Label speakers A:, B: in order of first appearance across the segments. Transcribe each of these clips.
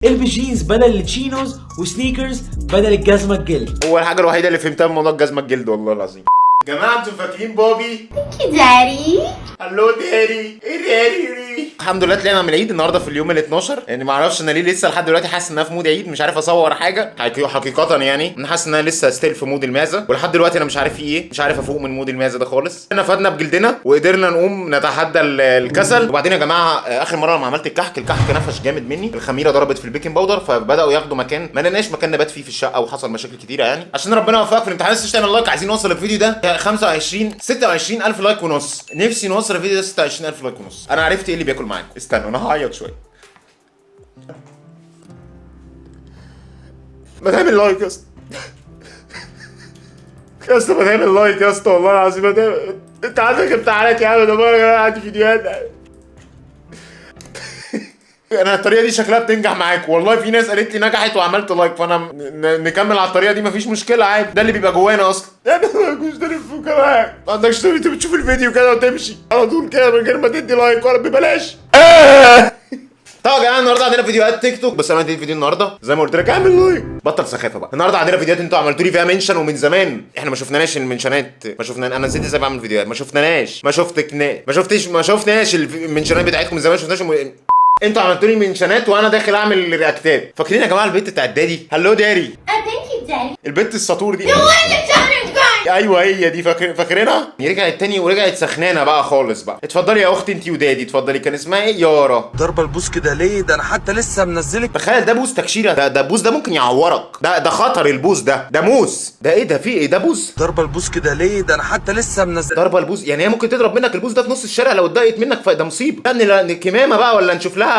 A: البس جينز بدل ال chinos و sneakers بدل الجزمة الجلد.
B: هو الحاجة الوحيدة اللي فهمتها من موضوع الجزمة الجلد والله العظيم. جماعة انتوا فاكرين بابي؟
C: Daddy.
B: hello daddy، ايه daddy؟ الحمد لله طلعنا من العيد النهارده في اليوم ال 12، يعني ما اعرفش انا ليه لسه لحد دلوقتي حاسس ان انا في mood عيد، مش عارف اصور حاجة حقيقة، يعني انا حاسس ان انا لسه still في mood المعزه، ولحد دلوقتي انا مش عارف في ايه، مش عارف افوق من mood المعزه ده خالص. احنا فدنا بجلدنا وقدرنا نقوم نتحدى الكسل. وبعدين يا جماعة اخر مرة لما عملت الكحك، الكحك نفش جامد مني، الخميره ضربت في ال baking powder، فبداوا ياخدوا مكان ما لقيناش مكان نبات فيه في الشقه، وحصل مشاكل كتيرة. يعني عشان ربنا يوفقك في الامتحان ما تعمل like، عايزين نوصل الفيديو ده 25 26 الف like ونص، نفسي نوصل الفيديو ده 26 الف like ونص. انا عرفت ايه اللي بياكل معاكم، استنوا انا هعيط شوية. ما تعمل like يا اسطى، يا اسطى ما تعمل like يا اسطى، والله العظيم ما تعمل. انت عندك امتحانات يا عم، ده انا عندي فيديوهات. انا الطريقة دي شكلها بتنجح معاك، والله في ناس قالت لي نجحت وعملت like، فانا نكمل على الطريقة دي مفيش مشكلة عادي، ده اللي بيبقى جوانا اصلا. يا ابني ما عندكوش تليفون كمان، ما عندكش تليفون، انت بتشوف الفيديو كده وتمشي على طول كده من غير ما تدي like ولا ببلاش. طبعا يا جماعة النهارده عندنا فيديوهات تيك توك، بس انا عندي فيديو النهارده زي ما قلت لك اعمل like، بطل سخافة بقى. النهارده عندنا فيديوهات انتوا عملتوا لي فيها mention، ومن زمان احنا ما شفناش ال mention ات، ما شفنا، انا نسيت ازاي بعمل فيديوهات، ما شفناش، ما شفتكنا، ما شفتش، ما شفناش ال mention ات بتاعتكم من زمان، ما شفناش انتوا عملتوا لي mention ات وانا داخل اعمل react ات. فاكرين يا جماعة البت بتاعت daddy؟ hello daddy.
C: Oh, thank you, Daddy.
B: البت السطور دي.
C: The one that Johnny's crying.
B: ايوه هي دي، فاكرينها؟ رجعت تاني ورجعت سخنانه بقى خالص بقى. اتفضلي يا اختي انتي و daddy، اتفضلي. كان اسمها ايه؟ يارا.
D: ضربه البوس كده ليه؟ ده انا حتى لسه منزلك.
B: تخيل ده بوس تكشيره، ده بوس ده ممكن يعورك، ده خطر البوس ده، ده موس ده، ايه ده، في ايه ده بوس؟
D: ضربه البوس كده ليه؟ ده انا حتى لسه منزل.
B: ضربه البوس، يعني هي ممكن تضرب منك البوس ده في نص الشارع لو اتضايقت منك، فده مصيبة. لا كمامه بقى ولا نشوف لها،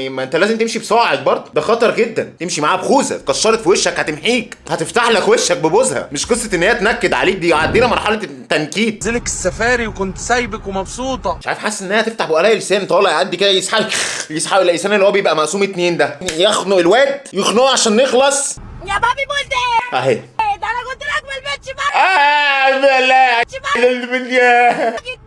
B: ما انت لازم تمشي بصاعك برضه، ده خطر جدا، تمشي معاها بخوذه اتكشرت في وشك هتمحيك، هتفتح لك وشك ببوزها، مش قصة ان هي تنكد عليك، دي عدينا مرحلة التنكيد.
D: نزلك السفاري وكنت سايبك ومبسوطة.
B: مش عارف، حاسس ان هي هتفتح بقها لسان طالع قد كده، يسحب يسحب اللسان اللي هو بيبقى مقسوم اتنين ده، يخنق الواد، يخنقه عشان نخلص.
C: يا بابي بولد ايه؟
B: اهي.
C: ده انا كنت راكبه البيتش باجي.
B: بالله.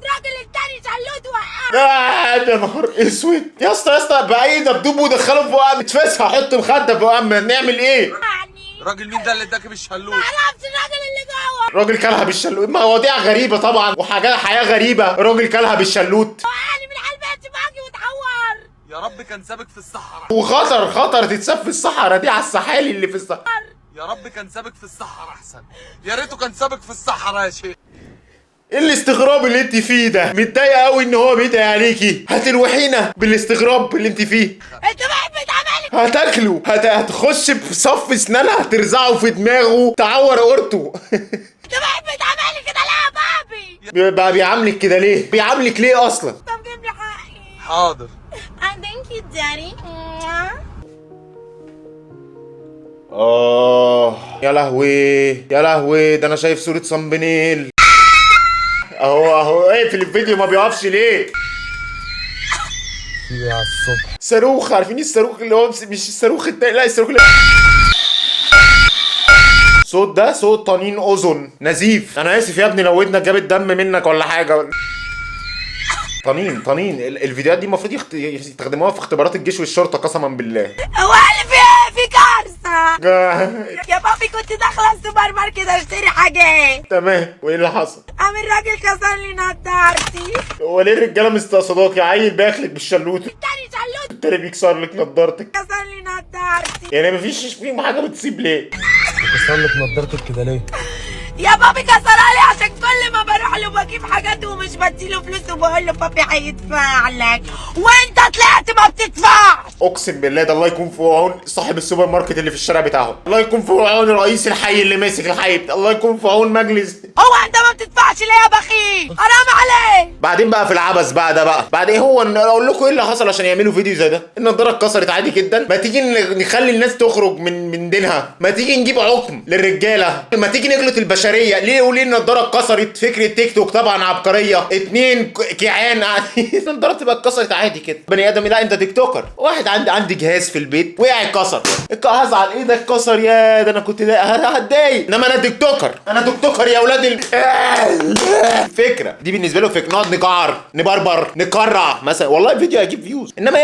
C: الراجل التاني شلوت وقع.
B: يا نهار اسود يا اسطى، يا اسطى بقى دبدوب ودخله في بقى اتفسح، حط مخده في بقى، نعمل ايه؟
D: راجل مين ده اللي اداك بالشلوت؟
C: معرفش الراجل اللي جوه
B: راجل كلها بالشلوت، مواضيع غريبة طبعا وحاجات حياة غريبة، راجل كلها بالشلوت
C: وقعني من على البيتش باجي واتعور.
D: يا رب كان سابك في الصحراء.
B: وخطر، خطر تتسف في الصحراء دي، على السحالي اللي في الصحراء.
D: يا رب كان سابك في الصحراء احسن، يا ريته كان سابك في الصحراء يا شيخ.
B: ايه الاستغراب اللي انت فيه ده؟ متضايقة قوي ان هو بيدعي عليكي، هتلوحينا بالاستغراب اللي انت فيه.
C: انت بقى بتعمل
B: هتاكله، هتخش بصف اسنانها هترزعه في دماغه، تعور قورته.
C: انت بقى بتعمل كده ليه يا بابي؟
B: بقى بيعاملك كده ليه؟ بيعاملك ليه اصلا؟
C: طب جيب لي حقي.
D: حاضر.
C: Thank you, Daddy.
B: يا لهوي يا لهوي، ده انا شايف صورة thumbnail اهو اهو. اقفل الفيديو ما بيقفش ليه؟
D: يا الصبح
B: صاروخ، عارفين الصاروخ اللي هو مش الصاروخ التاني، لا الصاروخ اللي صوت ده صوت طنين اذن نزيف. انا اسف يا ابني لو ودنك جابت دم منك ولا حاجة. طنين طنين. الفيديوهات دي المفروض يستخدموها في اختبارات الجيش والشرطة قسما بالله.
C: هو اللي في كارثة يا بابي. كنت داخله السوبر ماركت اشتري حاجات.
B: تمام، وايه اللي حصل؟
C: قام الراجل كسر لي نضارتي.
B: هو ليه الرجالة مستقصداك يا عيل؟ باخلك بالشلوت
C: التاني شلوت
B: التاني بيكسر لك نضارتك،
C: كسر لي نضارتي.
B: يعني مفيش فيهم حاجة بتصيب ليه؟
D: كسر لك نضارتك كده ليه؟
C: يا بابي كسرها لي عشان كل ما بروح له بجيب حاجات ومش بديله فلوس وبقول له بابي هيدفع لك، وانت طلعت ما بتدفعش.
B: اقسم بالله ده الله يكون في عون صاحب السوبر ماركت اللي في الشارع بتاعهم، الله يكون في عون رئيس الحي اللي ماسك الحي، الله يكون في عون مجلس.
C: هو انت ما بتدفعش ليه يا بخيل؟ حرام عليك.
B: بعدين بقى في العبث بقى ده بقى بعد ايه؟ هو اقول لكم ايه اللي حصل عشان يعملوا فيديو زي ده؟ النضارة اتكسرت عادي جدا، ما تيجي نخلي الناس تخرج من دينها، ما تيجي نجيب عقم للرجاله، ما تيجي نجلط البشرية. ليه وليه النضارة اتكسرت؟ فكرة تيك توك طبعا عبقرية، اتنين كيعان قاعدين النضارة تبقى اتكسرت عادي كده، بني ادم. لا انت TikToker، واحد عندي جهاز في البيت وقع اتكسر، هزعل ايه ده اتكسر، يا ده انا كنت هتضايق، انما انا TikToker، انا TikToker يا اولاد فكرة دي بالنسبة له فكرة، نقعد نجعر نبربر نقرع مثلا، والله الفيديو هيجيب views. انما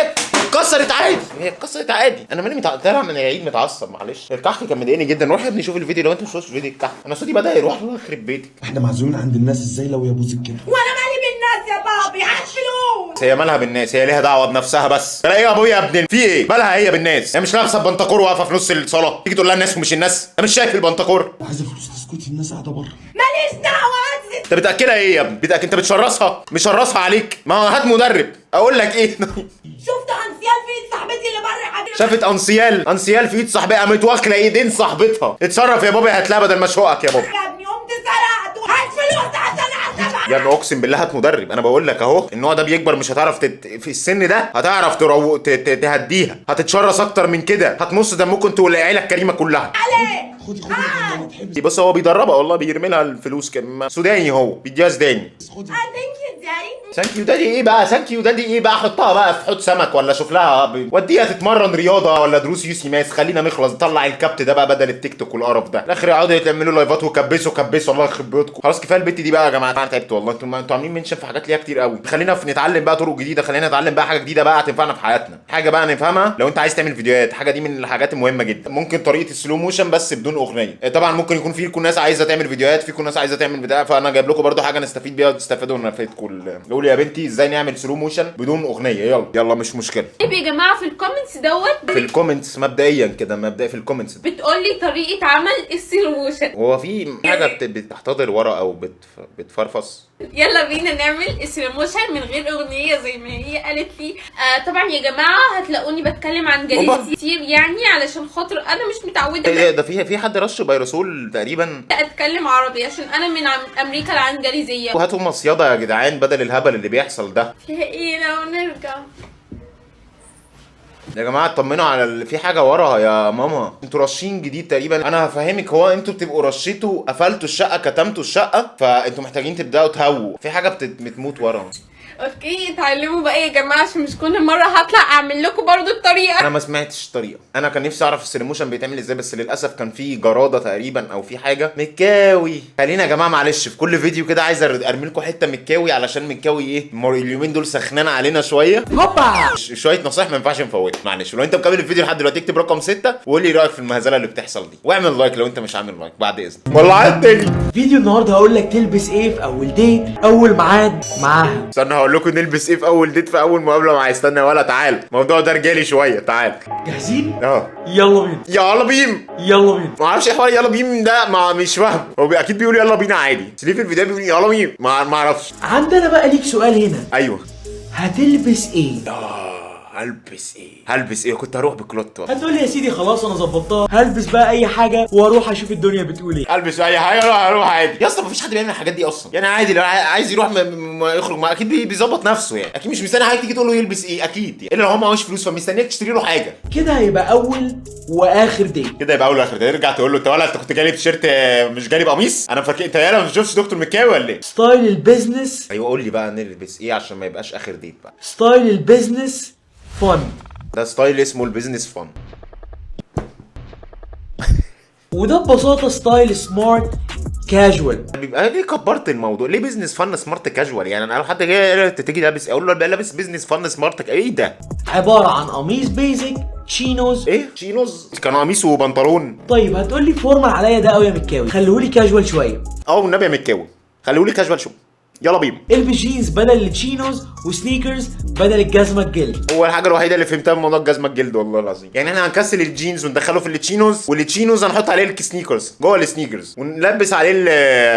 B: اتكسرت عادي، هي اتكسرت عادي. انا مالي طالع من العيد متعصب، معلش. الكحك كان مضايقني جدا. روح يا ابني شوف الفيديو لو انت مش شفتش فيديو الكحك. انا صوتي بدا يروح، الله يخرب بيتك.
E: احنا معزومين عند الناس ازاي لو يا بوز كده؟
C: وانا مالي بالناس يا بابي، هات فلوس.
B: هي مالها بالناس؟ هي ليها دعوه بنفسها بس. لا ايه يا ابويا يا ابن في ايه؟ مالها هي بالناس؟ هي مش لابسه بنطاكور واقفة في نص الصاله تيجي تقول لها الناس ومش الناس؟ انا مش شايف البنطاكور.
E: عايزه فلوس تسكتي، الناس قاعدة بره.
C: ماليش دعوه، هات.
B: انت بتاكلها ايه يا ابني؟ انت بتشرسها، مشرسها عليك. ما هو هات مدرب. اقول لك ايه؟
C: شفت انسيال في ايد صاحبتي اللي بره حبيبي.
B: شافت انسيال في ايد صاحبتها، قامت واكله ايدين صاحبتها. اتصرف يا بابا، هات لها بدل ما اشقك يا بابا.
C: يا ابني قمت سرقت، هات فلوس عشان احسبها.
B: يا ابني اقسم بالله هات مدرب. انا بقول لك اهو، النوع ده بيكبر مش هتعرف في السن ده هتعرف تهديها. هتتشرس اكتر من كده، هتمص دمكم انتوا والعيلة الكريمة كلها.
C: عليك.
E: خدي خدي لما تحبي.
B: بص هو بيدربها والله، بيرمي لها الفلوس كمان. سوداني هو، بيديها سوداني.
E: خدي.
C: thank you daddy.
B: thank you daddy ايه بقى؟ thank you daddy ايه بقى؟ حطها بقى في حوض سمك، ولا شوف لها وديها تتمرن رياضة ولا دروس UCMAS. خلينا نخلص، طلع الكبت ده بقى بدل التيك توك والقرف ده. الاخر يقعدوا يعملوا لايفات وكبسوا كبسوا، الله يخرب بيوتكم. خلاص كفاية البت دي بقى يا جماعة، انا تعبت والله. انتوا عاملين mention في حاجات ليها كتير قوي. خلينا في نتعلم بقى طرق جديدة، خلينا نتعلم بقى حاجة جديدة بقى هتنفعنا في حياتنا، حاجة بقى نفهمها. لو انت عايز تعمل فيديوهات، حاجة دي من الحاجات المهمة جدا. ممكن طريقه ال slow motion بس بدون اغنية. طبعا ممكن يكون في ناس عايزه تعمل فيديوهات، في ناس عايزه تعمل بتاع، فانا جايب لكم برضو حاجة نستفيد بيها وتستفادوا ونفيدكم. قولوا يا بنتي ازاي نعمل slow motion بدون اغنية. يلا يلا مش مشكلة.
F: طيب يا جماعة في ال comments دوت
B: في ال comments مبدئيا كده، مبدئيا في ال comments
F: بتقول لي طريقه عمل ال slow motion.
B: هو في حاجة بتحتضر ورا او بتفرفص؟
F: يلا بينا نعمل ال slow motion من غير اغنية زي ما هي قالت لي. طبعا يا جماعة هتلاقوني بتكلم عن جالي كتير، يعني علشان خاطر انا مش متعوده
B: ايه ده؟ في حد رش بيرسول تقريبا.
F: اتكلم عربي عشان انا من امريكا العنجليزيه.
B: وهاتوا مصيده يا جدعان بدل الهبل اللي بيحصل ده.
F: فيها ايه لو نرجع
B: يا جماعة؟ اطمنوا على في حاجة وراها يا ماما. انتوا رشين جديد تقريبا. انا هفهمك، هو انتوا بتبقوا رشيتوا، قفلتوا الشقة، كتمتوا الشقة، فانتوا محتاجين تبداوا تهووا. في حاجة بتموت وراها.
F: okay اتعلموا بقى يا جماعة عشان مش كل مرة هطلع اعمل لكم برضو الطريقة.
B: انا ما سمعتش الطريقة، انا كان نفسي اعرف ال slow motion بيتعمل ازاي، بس للاسف كان في جراده تقريبا او في حاجة مكاوي. خلينا يا جماعة معلش في كل فيديو كده عايز ارمي لكم حتة مكاوي، علشان مكاوي ايه اليومين دول سخنان علينا شوية.
A: هوبا
B: شوية نصايح ما ينفعش نفوتها. معلش لو انت مكمل الفيديو لحد دلوقتي اكتب رقم 6 وقول لي رايك في المهزلة اللي بتحصل دي، واعمل like لو انت مش عامل like بعد اذنك. والله عاد
A: فيديو النهارده هقول لك تلبس ايه في اول date، اول ميعاد معاها.
B: استنى هقول لكم نلبس ايه في اول date في اول مقابله معايا. استنى ولا تعال، الموضوع ده رجالي شوية، تعال.
A: جاهزين؟
B: اه
A: يلا بينا.
B: يلا بينا.
A: يلا بينا.
B: ما اعرفش ايه حوار يلا بينا ده، ما مش فاهم. هو اكيد بيقول يلا بينا عادي، بس ليه في الفيديو بيقول يلا بينا؟ ما اعرفش.
A: عندنا بقى ليك سؤال هنا.
B: ايوه.
A: هتلبس ايه؟
B: هلبس ايه؟ هلبس ايه؟ كنت هروح بكلوت.
A: هتقول لي يا سيدي خلاص انا ظبطتها، هلبس بقى اي حاجة واروح اشوف الدنيا بتقول ايه.
B: البس اي حاجة اروح عادي يا اسطى. مفيش حد بيعمل الحاجات دي اصلا يعني. عادي لو عايز يروح يخرج، ما اكيد بيظبط نفسه يعني. اكيد مش مستني حاجة تيجي تقول له يلبس ايه، اكيد يعني. الا لو هو معهوش فلوس فمستنيك تشتري له حاجة.
A: كده هيبقى اول واخر date.
B: كده يبقى اول واخر date. يرجع تقول له انت ولا انت كنت جايب تيشيرت مش جايب قميص؟ انا فاكر انت يالا ما بتشوفش دكتور مكاوي ولا ايه؟
A: style ال business.
B: ايوه قول لي بقى نلبس ايه عشان ما يبقاش اخر date بقى.
A: style ال business fun.
B: ده style اسمه ال business fun.
A: وده ببساطة style smart casual.
B: بيبقى ليه كبرت الموضوع؟ ليه business fun smart casual؟ يعني انا لو حد جاي تيجي لابس اقول له لابس business fun smart ايه ده؟
A: عبارة عن قميص basic، chinos.
B: ايه chinos؟ كان قميص وبنطلون.
A: طيب هتقول لي formal عليا ده قوي يا مكاوي، خليهولي كاجوال شوية.
B: اه والنبي يا مكاوي خليهولي كاجوال شوية. يلا بينا.
A: البس جينز بدل ال chinos و sneakers بدل الجزمة الجلد.
B: هو الحاجة الوحيدة اللي فهمتها من موضوع الجزمة الجلد والله العظيم. يعني احنا هنكسل الجينز وندخله في ال chinos، وال chinos هنحط عليه ال sneakers جوه ال sneakers، ونلبس عليه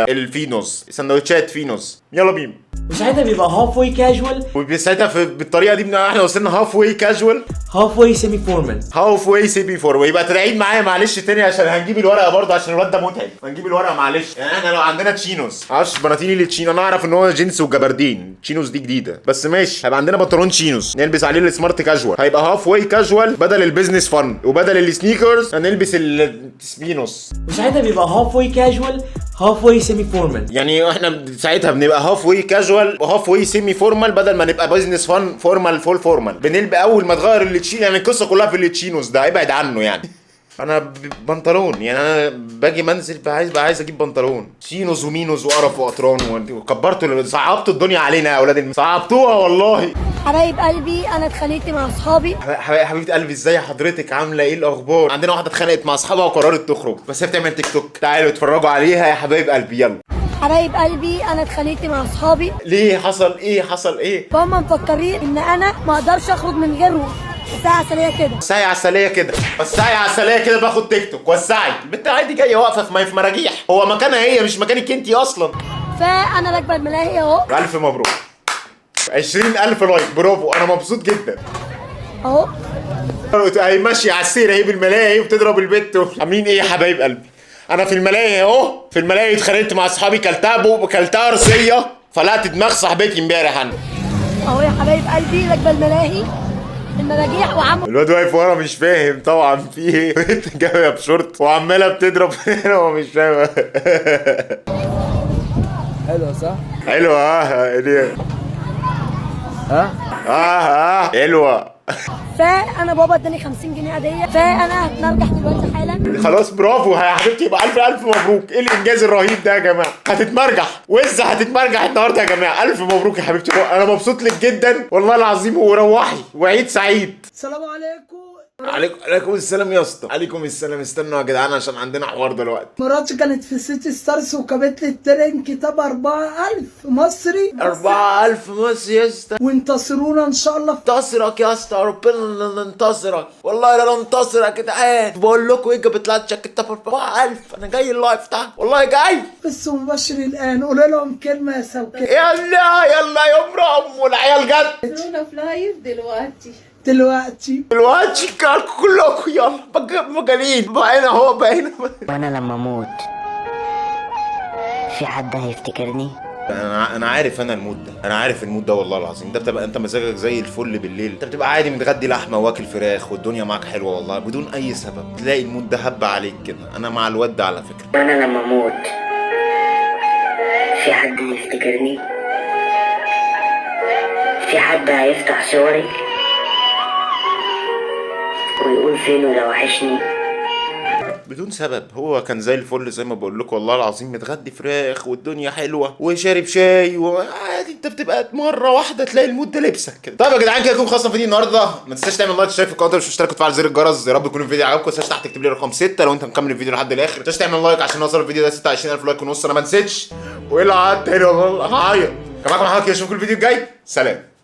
B: الفينوز، سندوتشات فينوز. يلا بينا.
A: وساعتها بيبقى halfway casual،
B: وساعتها بالطريقة دي احنا وصلنا halfway casual،
A: halfway semi formal،
B: halfway semi formal. يبقى تدعيد معايا معلش تاني عشان هنجيب الورقة برضه، عشان الواد ده متعب. هنجيب الورقة معلش. يعني احنا لو عندنا chinos، معرفش بناطيل ال chino، انا اعرف ان هو جينز وجبردين، chinos دي جديدة بس ماشي. هيبقى عندنا بنطلون chinos نلبس عليه ال smart casual، هيبقى halfway casual بدل ال business fun، وبدل ال sneakers هنلبس السبينوس.
A: وساعتها بيبقى halfway casual، halfway semi formal.
B: يعني احنا ساعتها بنبقى halfway casual و halfway semi formal بدل ما نبقى business fun formal full formal. بنلبس اول ما تغير ال chino، يعني القصة كلها في ال chinos ده، ابعد عنه يعني. انا بنطلون يعني، انا باجي منزل عايز اجيب بنطلون chinos ومينوز وقرف وقطران، وكبرتوا صعبتوا الدنيا علينا يا اولاد، صعبتوها والله.
G: حبايب قلبي، انا اتخانقت مع اصحابي.
B: حبيبه قلبي، ازاي حضرتك؟ عامله ايه؟ الاخبار؟ عندنا واحدة اتخانقت مع اصحابها وقررت تخرج، بس هي بتعمل تيك توك. تعالوا اتفرجوا عليها يا حبايب قلبي، يلا.
G: حبايب قلبي، انا اتخانقت مع اصحابي.
B: ليه؟ حصل ايه؟ حصل ايه؟
G: فهم مفكرين ان انا ما اقدرش اخرج من غيرهم. ساعة عسلية كده،
B: وسعي عسلية كده، وسعي عسلية كده، باخد تيك توك. وسعي البنت عادي جاية واقفة في مراجيح، هو مكانها هي مش مكانك انت اصلا.
G: فانا راكبه الملاهي اهو.
B: الف مبروك، 20,000 like، برافو، انا مبسوط جدا.
G: اهو
B: اهي ماشية على السير اهي بالملاهي وبتضرب البت. عاملين ايه يا حبايب قلبي؟ انا في الملاهي اهو، في الملاهي اتخانقت مع اصحابي، كلتها رصيه، فلقت دماغ صاحبتي امبارح انا.
G: اهو يا حبايب قلبي، راكبه الملاهي المراجيح وعم
B: الواد واقف ورا مش فاهم طبعا في ايه، بنت جاية بشورت وعماله بتضرب هنا هو مش فاهم.
A: حلوة صح؟
B: حلوة. اه
A: ها؟
B: اه حلوة.
G: فانا بابا اداني 50 جنيه عادية، فانا هتمرجح دلوقتي حالا.
B: خلاص برافو يا حبيبتي، يبقى الف الف مبروك. ايه الانجاز الرهيب ده يا جماعة؟ هتتمرجح وزه، هتتمرجح النهارده يا جماعة. الف مبروك يا حبيبتي، انا مبسوط لك جدا والله العظيم. وروحي وعيد سعيد.
H: السلام عليكم.
B: عليكم السلام يا اسطى. عليكم السلام. استنوا يا جدعان عشان عندنا حوار دلوقتي.
H: مراتي كانت في سيتي ستارز وكبت لي الترنك تبع 4000 مصري.
B: 4000 مصري يا اسطى.
H: وانتصرونا ان شاء الله.
B: انتصرك يا اسطى، ربنا ننتصرك والله، لا ننتصرك يا جدعان. بقول لكم ايه، جابت لها تشيك 4000. انا جاي ال live ده والله جاي.
H: بس مباشر الان، قولوا لهم كلمة يا سوكي.
B: يلا يلا يا ام والعيال جت.
F: انتظرونا في live دلوقتي
H: دلوقتي
B: كلكم يلا مجانين بقينا اهو، بقينا.
I: وانا لما اموت في حد هيفتكرني؟
B: انا عارف انا ال mood ده، انا عارف ال mood ده والله العظيم. ده بتبقى انت مزاجك زي الفل بالليل، انت بتبقى عادي متغدي لحمه واكل فراخ والدنيا معاك حلوة والله، بدون اي سبب تلاقي ال mood ده هب عليك كده. انا مع الواد ده على فكرة.
I: وانا لما اموت في حد هيفتكرني؟ في حد هيفتح صوري ويقول فين لو وحشني؟
B: بدون سبب. هو كان زي الفل زي ما بقول لكم والله العظيم، متغدي فراخ والدنيا حلوة وشارب شاي وعادي. انت بتبقى مرة واحدة تلاقي ال mood ده لبسك كده. طيب يا جدعان كده يكون خلصنا فيديو النهارده. ما تنساش تعمل like وتشترك في القناة ومش مشترك وتفعل زر الجرس. يا رب يكون الفيديو عجبكم. ما تنساش تحت تكتب لي رقم 6 لو انت مكمل الفيديو لحد الاخر. ما تنساش تعمل like عشان نوصل الفيديو ده 26000 like ونص. انا ما نسيتش وايه اللي قعدت تاني والله هعيط. كان معاكم محمد كده، اشوفكم الفيديو الجاي. سلام.